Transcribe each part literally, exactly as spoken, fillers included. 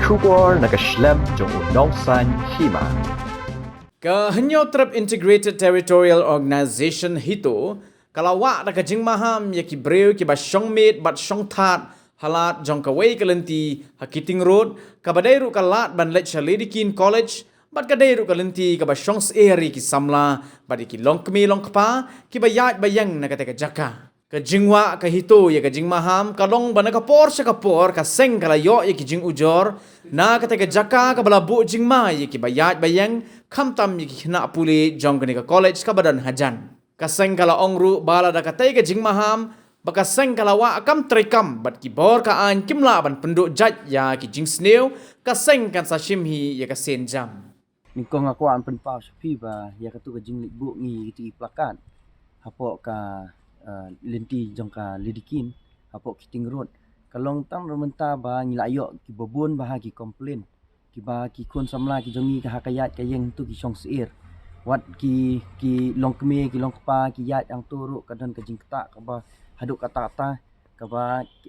Khubor na ka shlem jong u nongsaiñ hima. Ka Hynñiewtrep Integrated Territorial Organization, HITO, ka la wah da ka jingmaham ïa ki briew kiba shong miet bad shong thad ha lad jong kawei ka lynti ha Keating Road, kaba dei ruh ka lad ban leit sha Lady Keane College, bad ka dei ruh ka lynti kaba shong syiar ïa ki samla bad ïa ki longkmie longkpa kiba ïaid ba ïeng na katei ka jaka. Ka jingwah ka HITO ïa ka jingmaham ka long ba na ka por sha ka por ka seng ka la ïoh ïa ki jingujor na katei ka jaka kaba la buh jingma ïa kiba ïaid ba ïeng, khamtam ïa ki khynnah pule jong kane ka college kaba don hajan. Ka seng ka la ong ruh ba lada katei ka jingmaham ba ka seng ka la wah kam treikam bad ki bor ka aiñ kim lah ban pynduh jait ïa ki jingsniew, ka seng kan sa shim hi ïa ka sienjam. Nyngkong nga kwah ban pynpaw sha phi ba ïa katu ka jingleit buh ngi katu ki plakat hapoh ka, eh, lynti jong ka Lady Keane hapoh Keating Road, ka long tang na mynta ba ngi la ïoh kiba bun bha ki complain, kiba ki khun samla ki jong ngi ka ha ka ïaid ka ïeng tu ki shong syiar. Wat ki, ki longkmie, ki longkpa, ki ïaid hangtu ruh ka don ka jingktah kaba haduh katta katta, kaba,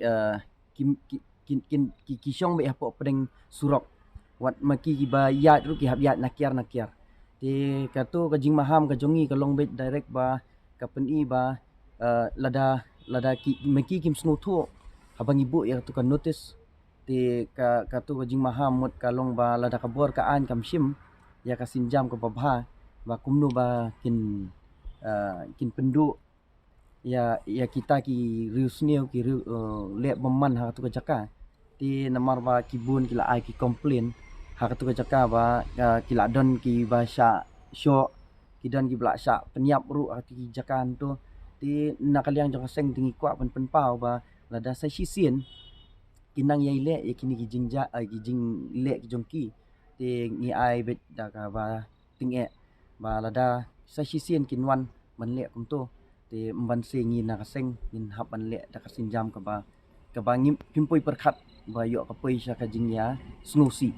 eh, ki, ki, ki, ki, ki, ki shong beit hapoh pdeng surok. Wat ma ki kiba ïaid ruh ki hap ïaid na kiar na kiar. Te katu ka jingmaham ka jong ngi ka long beit direct ba ka pyni ba, eh, lada, lada ki, ma ki kim sngewthuh haba ngi buh ïa katu ka notice. Te ka, katu ka jingmaham mut ka long ba lada ka bor ka aiñ kam shim ïa ka sienjam kaba bha ba kumno ba kin, eh, kin pynduh ïa, ïa kita ki riewsniew, ki riew, eh, leh bymman ha katu ka jaka. Te namar ba ki bun ki la ai ki complain ha katu ka jaka ba, eh, ki la don kiba shah shoh, ki don kiba la shah pynïap ruh ha katu ki jaka hangtu. Te na ka liang jong ka seng te ngi kwah ban pynpaw ba lada sa shisien ki nang ïai leh ïa kine ki jingjia, eh, ki jingleh ki jong ki, te ngi ai beit da kaba tyngeh ba lada sa shisien kin wan ban leh kumto, te ym ban se ngi na ka seng ngin hap ban leh da ka sienjam kaba, kaba ngim, phim poi pyrkhat ba ïoh ka poi sha ka jingïasngewsih.